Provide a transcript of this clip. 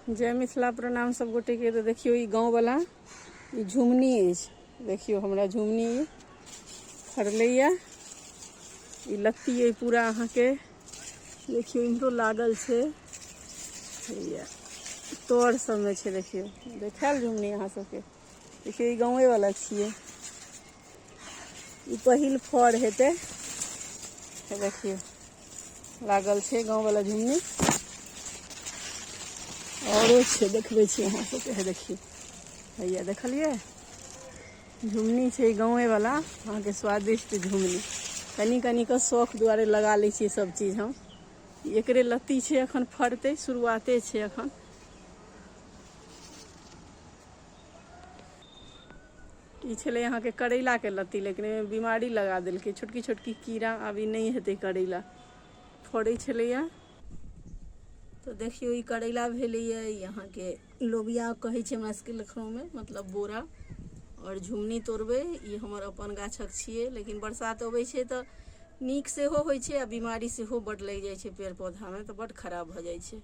जय मिथिला, प्रणाम सब गोटे के। तऽ देखियौ ई गाँव वाला ई झुमनी अछि। देखियौ हमरा झुमनी फड़लैया, ई लत्ती अइ पूरा अहाँके। देखियौ इम्हरो लागल छै, हैया तर सबमे छै। देखियौ देखायल झुमनी अहाँ सबके। देखियौ ई गाँवे वाला छियै, ई पहिल फड़ हेतै। देखियौ लागल छै गाँव वाला झुमनी, औरो छै, देखबै छी अहाँ सबके। हे देखियौ, हैया देखलियै झुमनी छै गाँवे वाला अहाँके स्वादिष्ट झुमनी। कनि कनि कऽ शौख दुआरे लगा लै छियै सब चीज हम। एकरे लत्ती छै, एखन फड़तै, शुरुआते छै एखन। ई छलै अहाँके करैलाके लत्ती, लेकिन ओहिमे बीमारी लगा देलकै छोटकी छोटकी कीड़ा। आब ई नहि हेतै। करैला फड़ै छलैया तऽ देखियौ ई करैला भेलैया। ई अहाँके लोबिया कहै छै हमरा सबके लखनऊमे, मतलब बोरा। आओर झुमनी तोड़बै, ई हमर अपन गाछक छियै। लेकिन बरसात अबै छै तऽ नीक सेहो होइ छै आ बीमारी सेहो बड्ड लागि जाइ छै पेड़ पौधामे, तऽ बड्ड खराब भऽ जाइ छै।